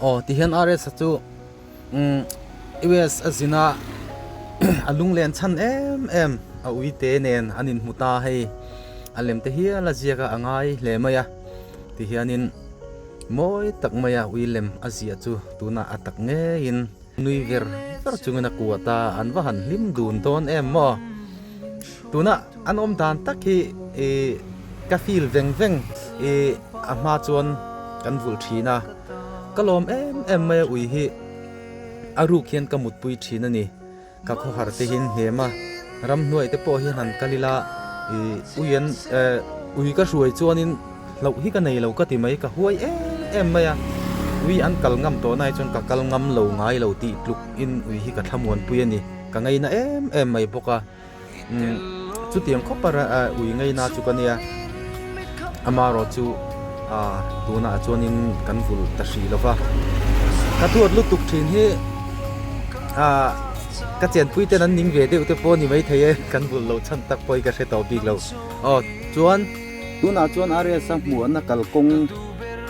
Aw tihian RS-a chu umm US a zin a a lunglen chhan em em a uite nen an inhmu ta hei a lem te hial a ziak a a ngai hle mai a tihianin mawi tak maia ui lem a ziah chu tunah a tak ngeiin nui ver ver chungin a kuat a an va han hlim dun dawn em maw tuna an awm dan tak hi ih ka feel veng veng ih a hma chuan kan vulh thin a ka lawm em em mai a ui hi a ruk hian ka mutpui thin a ni. Ka khawhar te hian hnem a, ramhnuai te pawh hian han kal ila ih ui an eh ui ka hruai chuanin hlauh hi ka nei lo ka ti mai, ka huai em em mai a, ui an kal ngam tawh na hi chuan ka kal ngam lo ngai lo tih tluk in ui hi ka thlamuanpui a ni, ka ngaina em em mai bawk a. Chutiang khawp a ui ngaina chu ka nia, amaherawh chu tunah chuanin kan vul ta hrih lo va, ka duat lutuk thin hi ka chenpui ten an ning ve deuh te pawh a ni maithei e, kan vul lo chhan tak pawh hi ka hre tawh bik lo. Aw chuan tunah chuan RS-a hmuhna kalkawng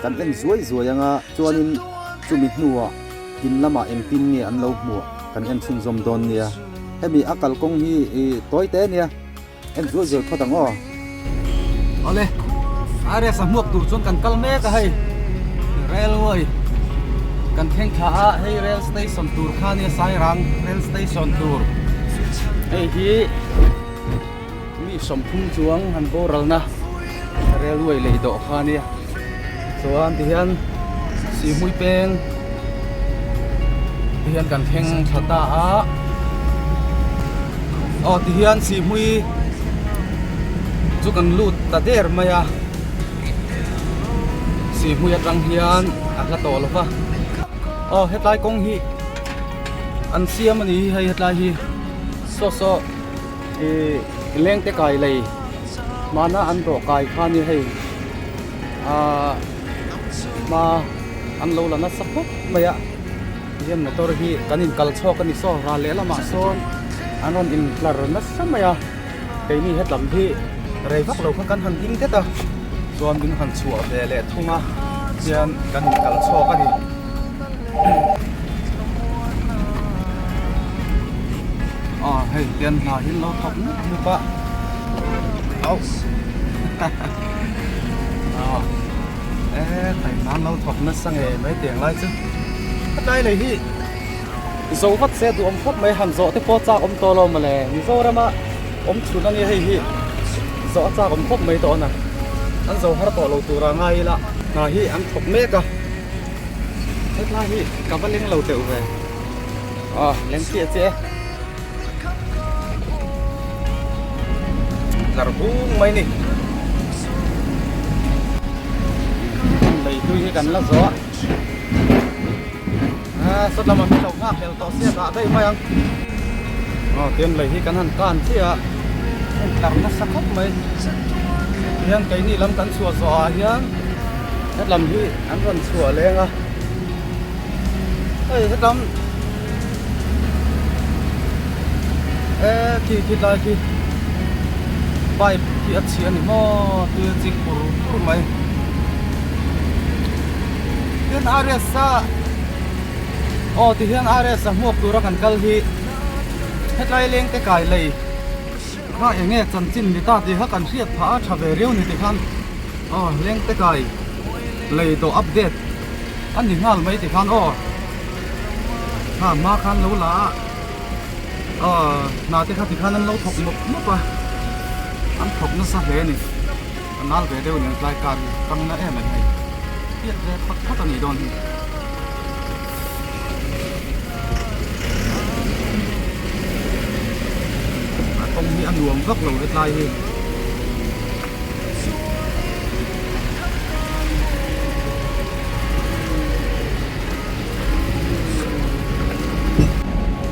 kan en zuai zuai anga chuanin chumi hnuah In lamah engtin nge an lo hmuh kan en chhunzawm dawn nia. Hemi a kalkawng hi i tawi te nia, en zual zual phawt ang aw. Awle, RS a hmuak tur chuan kan kal mek a hei, railway kan thleng thla a, hei rail station tur kha nia Sairang rail station tur hei hi mi 30 chuang han boralna railway lei dawh kha nia chuan tihian sihhmui peng tihian kan thleng thla ta a aw tihian sihhmui chu kan lut ta der mai a sihhmui atang hian a hla tawh lo va aw hetlai kawng hi an siam a ni hi hei hetlai hi saw saw. Ih lengte kai lei hmana an dawh kai kha ni hei ah hma an lo la nasa khawp mai a tihian motor hi kan in kal chhuak a ni saw ral leh lamah sawn an rawn in tlar nasa mai a keini hetlam hi rei vak lo kha kan han ding det a chuan min han chhuah ve leh thung a tihian kan in kal chhuak a ni. Aw hei tian hna hi an lo thawk mup mup a auh aw e khai hna an lo thawk nasa ngei mai tiang lai chu hetlai lei hi zo vat se duh awm khawp mai han zawh te pawh chak awm tawh lo mawle Mizorama awm chhun ania hei hi zawh a chak awm khawp mai tawh a an zo har tawh lo tura ngai ila hna hi an thawk mek a. Hetlai hi ka va leng lo teuh ve. Aw leng chiah chiah e. Tlar bung mai ni. Lei tui hi kan la zo a. A sawt lamah min lo nghak hlel tawh sia dah daih mai ang. Aw tian lei hi kan han kan chiah a. Heng tlar nasa khawp mai. Tihian keini lam kan chhuah zawh ah hian hetlam hi an rawn chhuah leng a hei hetlam e khi khi tlai khi pipe khi a chhia a ni maw tui a chik pur pur mai tin RS a aw tihian RS a hmuak tura kan kal hi hetlai leng te kai lei Kha enge chanchin ni ta tih kha kan hriat phah a tha ve riau ni tikhan aw lengte kai lei dawh update a ni nghal mai tikhan aw kha hma khan lo la a aw hna te kha tikhan an lo thawk mawp mawp a an thawk nasa hle a ni a nal ve deuh nen tlai kar hi tang na em em hei hriat ve phawt phawt a nih dawn hi. A kawng hi a nuam vak lo hetlai hi.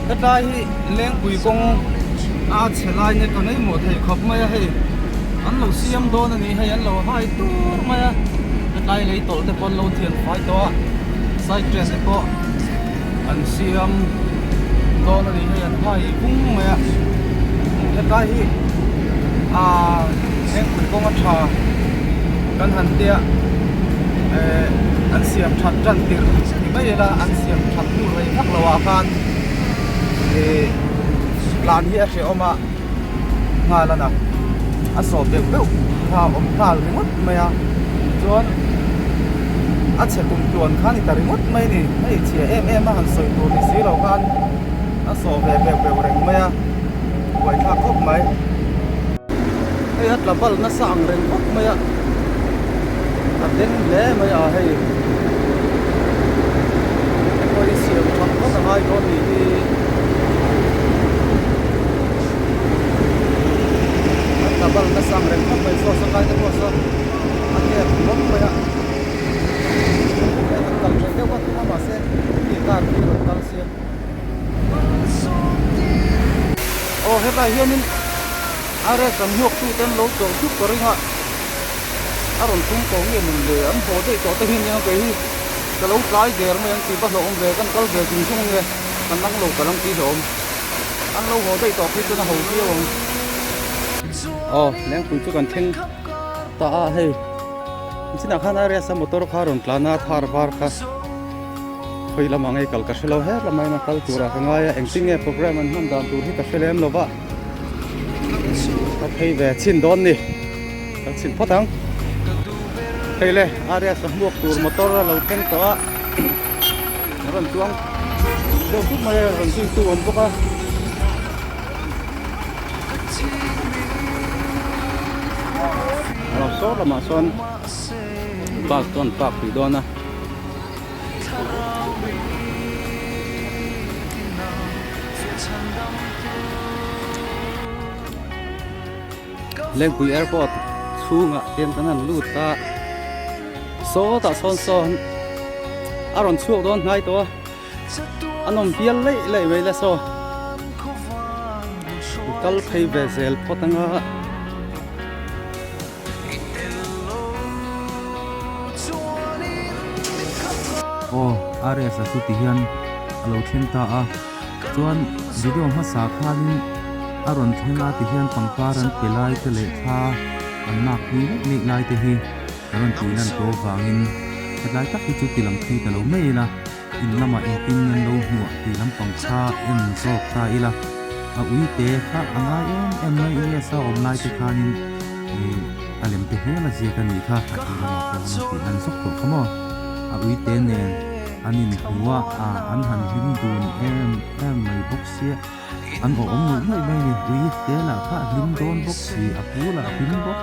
Hetlai hi Lengpui kawng a chhe lai nge ka ngaihmawh thei khawp mai a hei an lo siam dawn a ni hei an lo hai tur mai a hetlai lei tawlh te pawh an lo thian fai tawh a. Side train te pawh an siam dawn a ni hei an hai vung mai a hetlai hi aaa hengpui kawng a tha kan han tia eh An siam that tan tirh ni mai ila an siam that hnu rei vak lo ah khan ih tlan hi a hrehawm a nghal a na a sawh beuh beuh kha a awm nghal ringawt mai a chuan a chhe kum tluan kha a ni ta ringawt mai a ni hei chhia em em a han sawi tur ni si lo khan a sawh ve beuh beuh reng mai a buaithlak khawp mai. Hei a tla bal nasa ang reng khawp mai a, a den hle mai a hei hei pawh hi siam that vat a ngai dawn nih hi a tla bal nasa ang reng khawp mai saw saw lai te pawh saw a ngek hlawm mai a hei han kal theih deuh a tum a mahse khi car khi a rawn kal sia. Aw hetlai hianin RS an hmuak tu te an lo chawlh dup ka ring a, a rawn tum tawh nge mawn le, an haw daih tawh te hian nia kei hi ka lo tlai der mai ang tih va hlauhawm ve, kan kal ve zung zung nge kan lang lo ka lang tih hlauhawm, an lo haw daih tawh phei chuan a ho viau ang. Aw Lengpui chu kan thleng ta a hei, chinah khan RS a motor kha a rawn tlan a thar var kha. Khawi lamah ngei kal ka hre lo her lamah hian a kal turah ka ngai a, engtin nge programme an hman dan tur hi ka hre lem lo va, ka phei ve chhin dawn ni, kal chhin phawt ang. Hei le Arias a hmuak tur motor a lo thleng tawh a, a rawn chuang deuh dup mai a, rawn zui tu awm bawk a. Saw lamah sawn bus chu an park pui dawn a. Lengpui airport chhungah hian kan han lut a sawtah sawn sawn a rawn chhuak dawn hnai tawh a a nawm bial laih laih mai le saw kal phei ve zel phawt anga. Aw RS a chu ti hian a lo thleng ta a chuan video hmasa khanin a rawn thleng a ti hian pangpar an pe lai te leh thla an lak pui laih laih lai te hi a rawn tih lan tawh avangin hetlai tak hi chu ti lang phei ta lo mai ila in lamah engtin nge an lo hmuah tih lampang kha en zawk ta ila a ui te kha a ngai em em mai US a awm lai te khanin ih a lem te hial a ziak a nih kha a tih lamah pawh an tih lan zawk tawh kha maw a ui te nen an inhmu a ah an han hlim dun em em mai bawk sia an awh awm nuih nuih mai a ni ui te lah kha a hlim dawn bawk si a pu lah a hlim bawk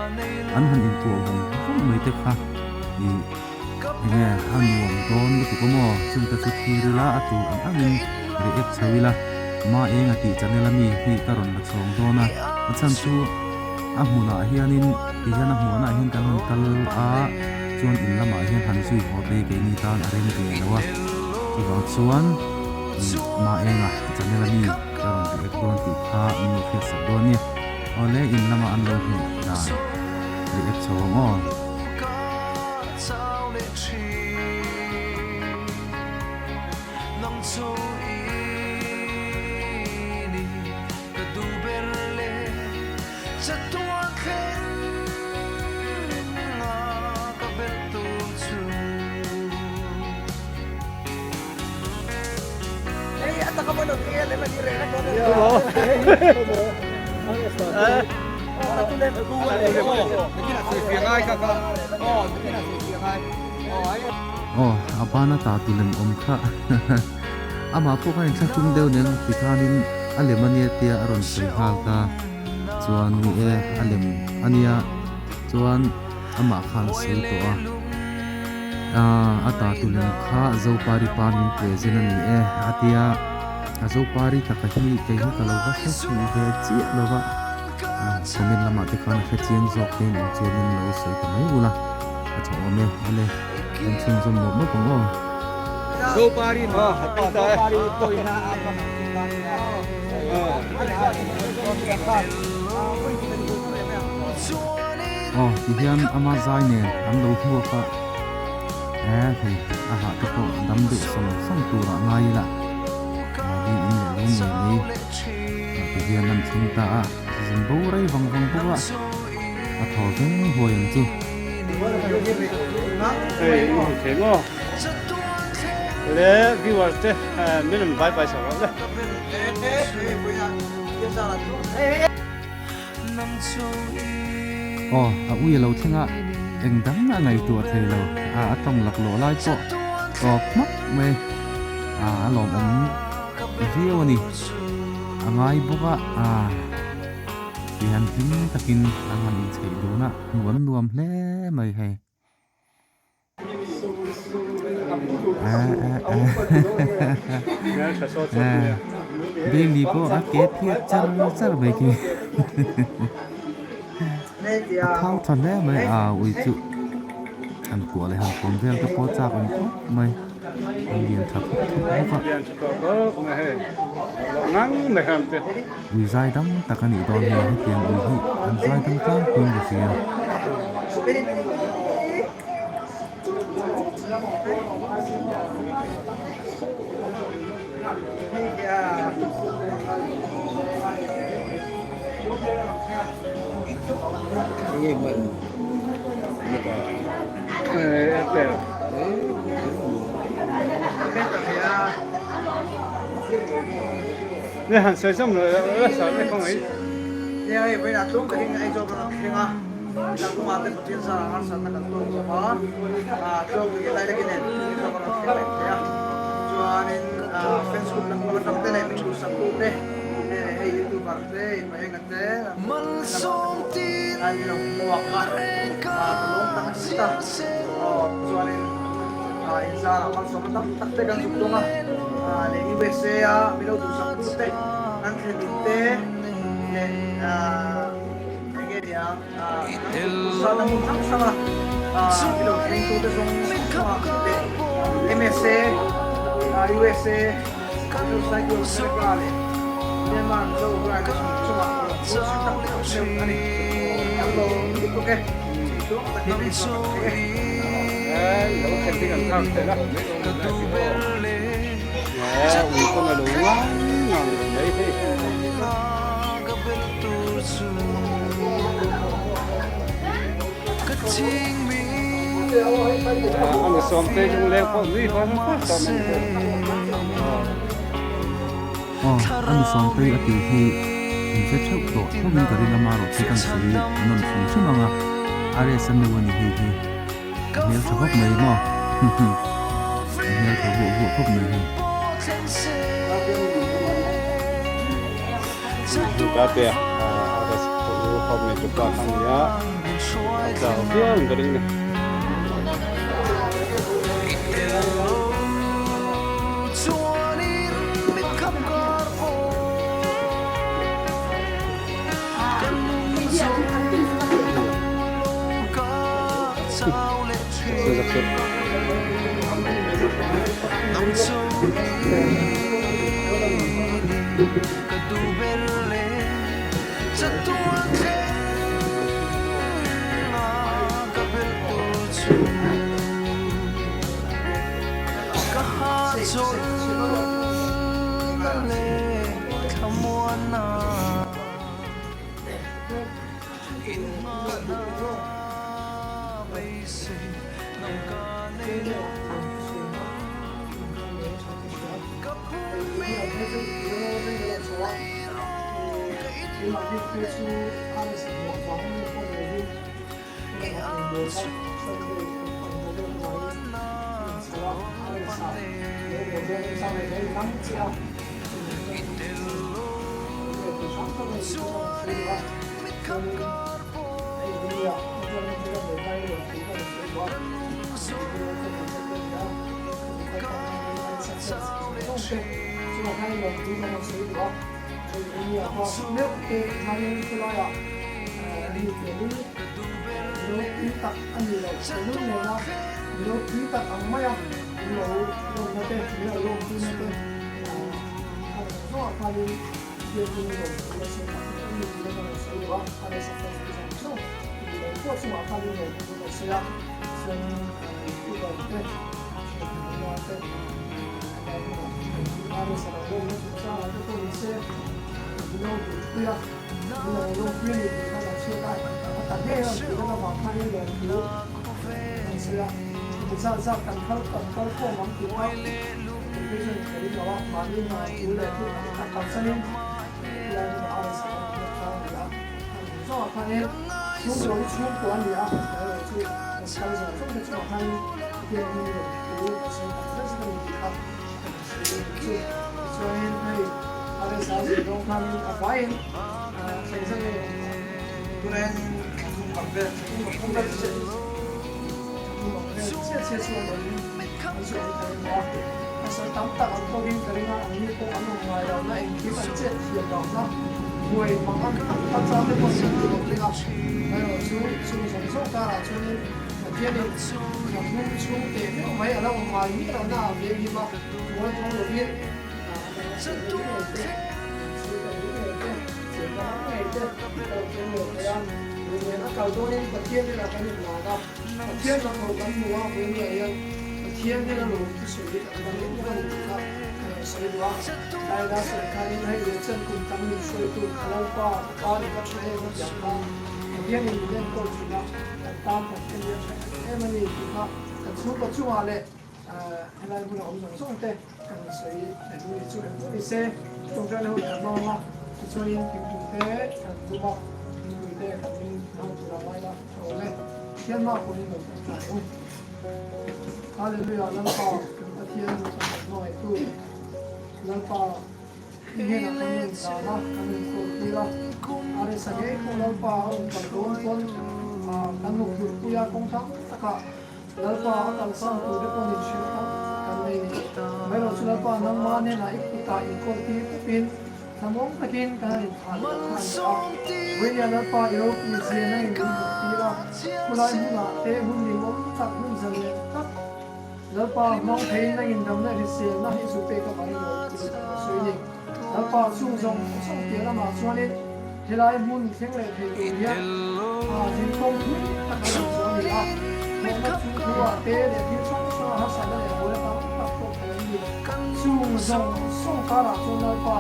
an han inkuah vawng vawng mai te kha ih. Enge a nuam dawn lutuk a maw? Chungte chu thlir ila a tur ang angin react chho ila Ma eng a tih channel a mi hi ka rawn la chhawng dawn a, a chhan chu a hmunah hianin ti hian a hmuanah hian kan han kal a chuan in lamah hian han zui haw te keini tan a rem ve lo a, chuvang chuan Ma eng a channel a mi ka rawn react dawn tih kha min lo hriat sak dawn a ni. Awle in lama an lo hmuh dan react chho ang aw. Aw a bana ta tu lem awm kha amah pawh khan inthlahrung deuh nen ti khanin a lem ania tia a rawn sawi nghal ta chuan ni e a lem ania chuan amah khan a sawi tawh a aaa a ta tu lem kha Zopari pa min present a ni e a tia a Zopari taka hi kei hi ka lo va hre fuh ve chiah lo va comment lamah te khan a hre chiang zawk te in awm chuan in lo sawi ta mai ula a tha awm e ale en chhunzawm mawp mawp ang aw. Zopari ma Aw tihian ama zai nen an lo hmuak a e hei a hah te pawh dam deuh sawng sawng turah ngai ila mahni in leh lo ngei mai tihian an thleng ta a zin bo rei vang vang bawk a a thaw veng huai ang chu. Hei in hmu thei maw? Le viewers te min rawn bye bye sak rawh le. Aw, a ui a lo thleng a, eng dang a ngaihtuah thei lo, a tawng laklawh lai pawh tawp hmak mai a, a lawmawm viau a ni, a ngai bawk a, tihian hlim takin an han inchheih dun a, hmuh an nuam hle mai hei. Bailey pawh a ke phiat char char mai khi a thau tha hle mai a ui chu han kuah leh han kawm vel te pawh chak awm khawp mai an lian tha khawp khawp bawk a ui zai dam tak a nih dawn hi hetiang ui hi an zai dam tlangpuiin ka hria. Aw, a nu Sawmtei a tih hi in hre theuh tawh thovin ka ring a marawh chu kan sawi nawn hrim hrim ang a, RS a nu a ni hei hi a hmel tha khawp mai maw a hmel tha vuah vuah khawp mai hei. sawi a, heti zat zat kan kal kan kal khawm ang tih kha kan phei chuan ka ring lo a, mahni hna tul leh thil tam tak kalsanin helai hmunah a rawn sak ang tih kha a ni a. A nih zawngah khanin chhungkua hi chhungkua a ni a, erawh chu kan kal zawng zawng te chungah khanin hetiang hi rawn thu kan sawi tak zet zet a ni tih kha kan sawi a nih chu. Tichuanin hei RSA zir dawn khanin a vaiin thleng zet nge awm ang. Tunah hianin thum kang vel thum vel chiah thum ang vel chiah chiah chu an awm an chu awm ka ring lo a, pasal tam tak an tawkin ka ring a, an ni pawh an awm ngai lo na engkim an chet thiam lo na buai mang ang tak tak chang te pawh an ti lo ring a, erawh chu chung zawng zawng karah chuanin Pathianin thahnem chhung teh meuh mai a lo awm ngai miah lo na a veng him a, mual tho lovin a lo ngei te, an chhung ka ring ngei te, chenna ram ngei te ka lo thleng leh thei a, lunglen a kal dawnin Pathian hnenah kan inlan a, Pathian lam lo kan hmu a, he niah hian Pathian hnena lo thusawi hi kan dang em em a ni tih kha ka lo sawi duh a. Tlaila sawi khanin hei leh chen kum tam min hruaitu ka Lalpa, ka tan i va tha em a ti ang kha Pathianin min enkawl thin a, kan tan Pathian hi a tha em em a ni tih kha kan chhungkaw chungah leh helai hmuna awm zawng zawng te kan sawi leh duh ni chu eng pawh ni se tawngtaina hun kan hmang a, tichuanin thingpui te kan lum a, thingpui te kan in ho tur a ngai la tha awm e, Pathian hma pawhin lo tawngtai u. Hallelujah Lalpa kan Pathian kan hmangaihtu Lalpa i hnenah kan rawn dan a, kan rawn kawl tir a, a resa ngei pawh Lalpa a rawn kal dawn chuan kan hmuhphurhpui a kawng tam takah Lalpa a kalsan tur te pawh nin hrilh tam kan nei ni. Amaherawh chu Lalpa nangmah hnenah i kutah inkawl tir tawpin thlamuang takin kan han inthah leh a khan leh a. Vawinia Lalpa i ropui zia nangin min hmuh tir a, khulai hmunah te hun limawm tak hun zan leh tak Lalpa hmang theiin nangin damna hriselna hi zu pek avangin lawm tur kan la sawi ni. Lalpa chung zawng zawng piah lamah chuanin helai hmun thleng leh thei tur hian zinkawng thui tak a rawn zawh a ni a, thawhna chu thu-ah te leh thil hrang hranga harsatna leh buaina tam tak pawh thei an ni. Chung zawng zawng karah chuan Lalpa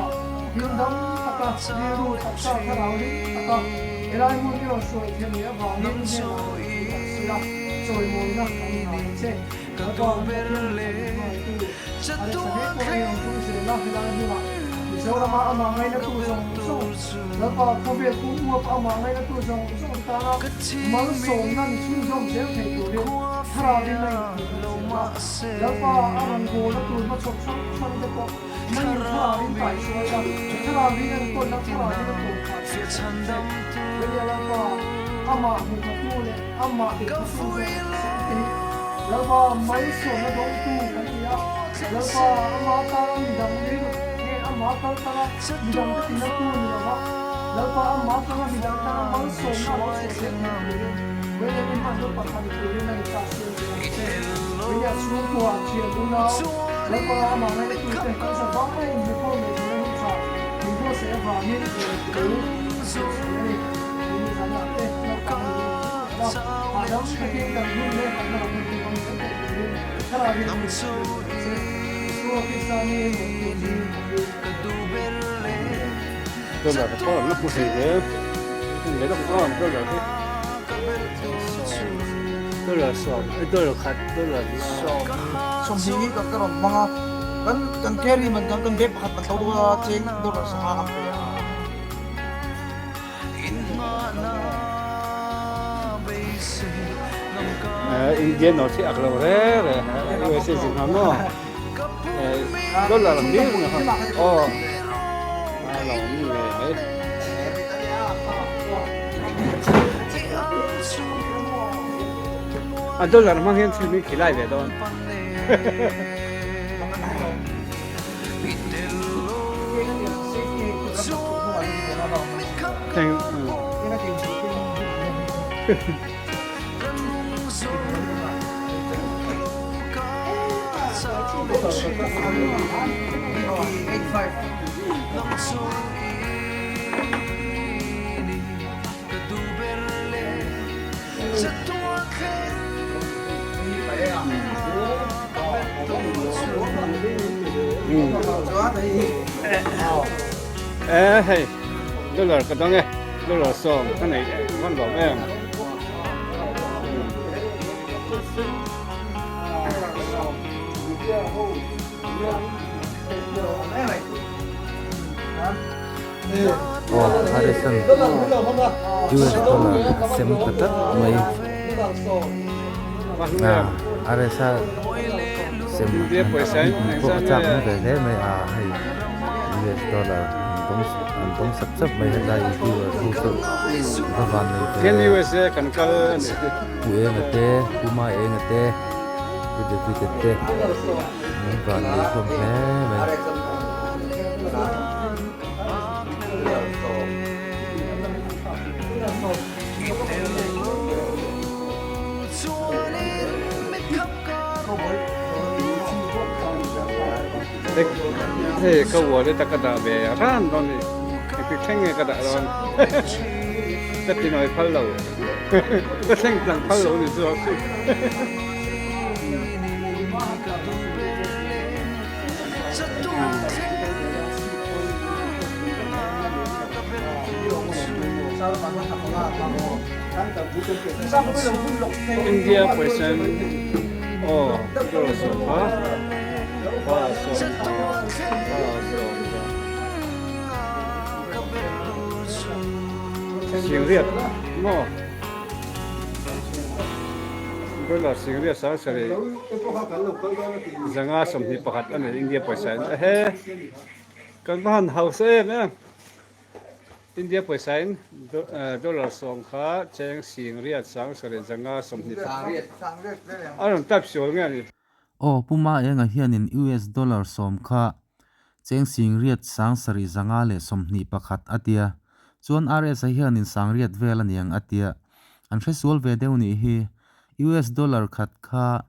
thil dam taka rilru taksa thlarau ring taka helai hmun i rawn hruai theih leh avangin hnenah rawn thu kan sawi a, chawimawina kan nghah ang che. Lalpa kan Pathian min chhan hmaitu a resa hle pawh hei ang ṭung zel a, helai hmunah Mizorama amah ngainatu zawng zawng, Lalpa khawvel pum uap amah ngainatu zawng zawng tana malsawmna ni chhunzawm zel thei turin thlarauin a inthunun zel a. Lalpa a rawn gawlna tur hmachhawp hrang hrang te pawh nangin thlarauin kaihruai a, thlarauin enkawlna thlarauin a tawngkhar thei ang che. Vawia Lalpa amah hmuhthatu leh amah bethatu zawng zawng te hi Lalpa malsawmna dawngtu kan ni a, Lalpa ama tana midang rilru nge ama kal tana midang te tinatu ni lova, Lalpa ama tana midang tana malsawmna a lo chhuah zel thei turin William i hmanraw pakhat ni turin a inta siam ve ang che. William chhungkua, thian unau, Lalpa amah ngainatu te kan za vai inhmu khawm leh thina hun tha min buatsaih avangin lawmthu a sawi a ni. Tuni zanah te naupang an ni ang chu. Hahdam takin kan hun leh kan hna hun te hmang zel theih turin thlarau in min hruai zel ang che. Isua Krista ni lawmtu chu kan rilru a ni. Amen. Dollar pawh an la hmu thei hle. Leh lawk aw dollar hi. Dollar sawm, dollar khat, dollar sawm. Sawmhnih hi ka rawn hmang a, kan kan carry man kan kan bag pakhat kan to dawn a, cheng dollar sangha kan pe a. Indian note hi ak lo re re USA zin ha maw dollar ang ding ha aw a lo ni ve mai a dollar hmang hian thil min khilai ve dawn E hei dollar ka dang e dollar sawm ka nei van lawm em. Aw Harrison US dollar a sem ta tlat mai a RSa sem pawh a chak awm ve hle mai a hei US dollar an dawng sap sap mai helai viewer ho chu va van nei ve pu enga te pu ma enga te pu David a te an van nei hlawm hle mai. Hei ka wallet a ka dah ve ran dawn ni engtik thleng nge ka dah dawn ka ti nawi phal lo ka thleng tlang phal lo ni chu. India pawisa aw dollar sawmpa pa sawmpa pa sawmpa singriat maw dollar singriat sang sarih zanga 21 a ni India pawisa in ehe kan va han hausa em em. India pawisa in dollar sawm kha cheng sing riat sang sarih zanga 21 a rawn type sual nge a ni. Aw Pu Maenga hianin US dollar sawm kha cheng sing riat sang sarih zanga leh 21 a tia, chuan RS-a hianin sang riat vel a niang a tia. An hre sual ve deuh nih hi. US dollar khat kha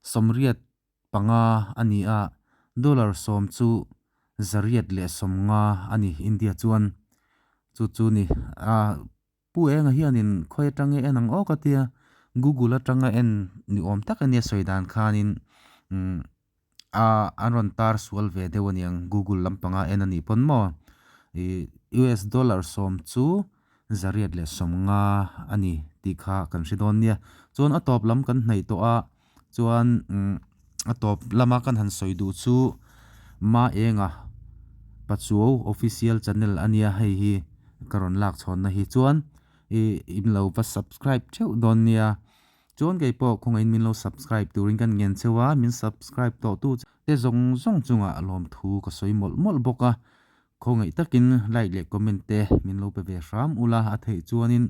80 panga a ni a, dollar 10 chu 150 a ni India chuan chu chu ni a Pu Enga hianin khawi atanga en ang awk a tia Google atanga en ni awm tak a nia sawi dan khanin umm a an rawn tar sual ve deuh a niang Google lampanga en a nih pawn maw ih US dollar 10 chu 150 a ni tih kha kan hre dawn nia chuan a tawp lam kan hnaih tawh a. Chuan a tawp lama kan han sawi duh chu Maenga Pachuau official channel a nia hei hi ka rawn lak chhawnna hi chuan ih in lo va subscribe theuh dawn nia chuan kei pawh khawngaihin min lo subscribe turin kan ngen cheu a min subscribe tawh tu te zawng zawng chungah lawmthu ka sawi mawlh mawlh bawk a Khawngaih takin like leh comment te min lo pe ve hram ula a theih chuanin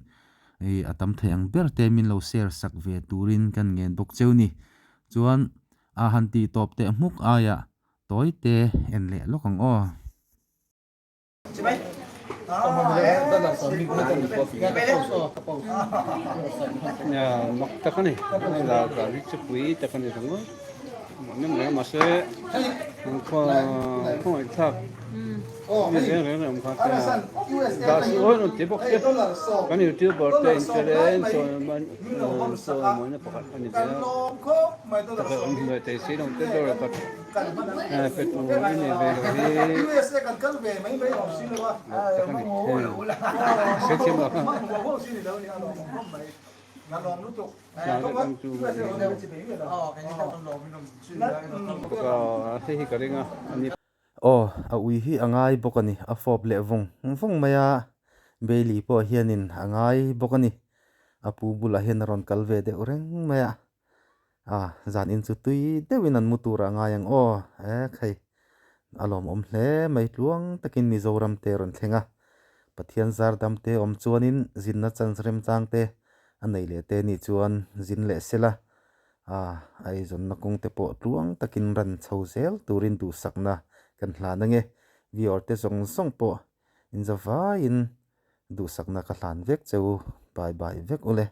ih a tam thei ang ber te min lo share sak ve turin kan ngen bawk cheu ni. Chuan a han tih tawp teh hmuk aiah tawi te en leh lawk ang aw. Mak tak a ni, pui tak a ni ringawt. Mahse khawngaih thlak mi reng reng awm kha dah suh aw rawn ti bawk se kan youtuber te in tel e chawimawina pakhat a ni ve a taka awm hmuh thei si lo te dawr pakhat pe tur i nei ve lo hi tak a ni hei hrethiam lo Aw, a ui hi a ngai bawk a ni, a fawp leh vawng vawng mai a, Bailey pawh hianin a ngai bawk a ni, a pu bulah hian a rawn kal ve deuh reng mai a, a zan in chu tui deuhin an mu tur a ngai ang aw, ek hei a lawmawm hle mai tluang takin Mizoram te rawn thleng a, Pathian zar dam te awm chuanin zinna chance remchang te a nei leh te nih chuan zin leh sela a a eizawnna kawng te pawh tluang takin ran chho zel turin duhsakna kan hlan ange viewer te zawng zawng pawh inzavaiin duhsakna ka hlan vek cheu bye bye vek ule.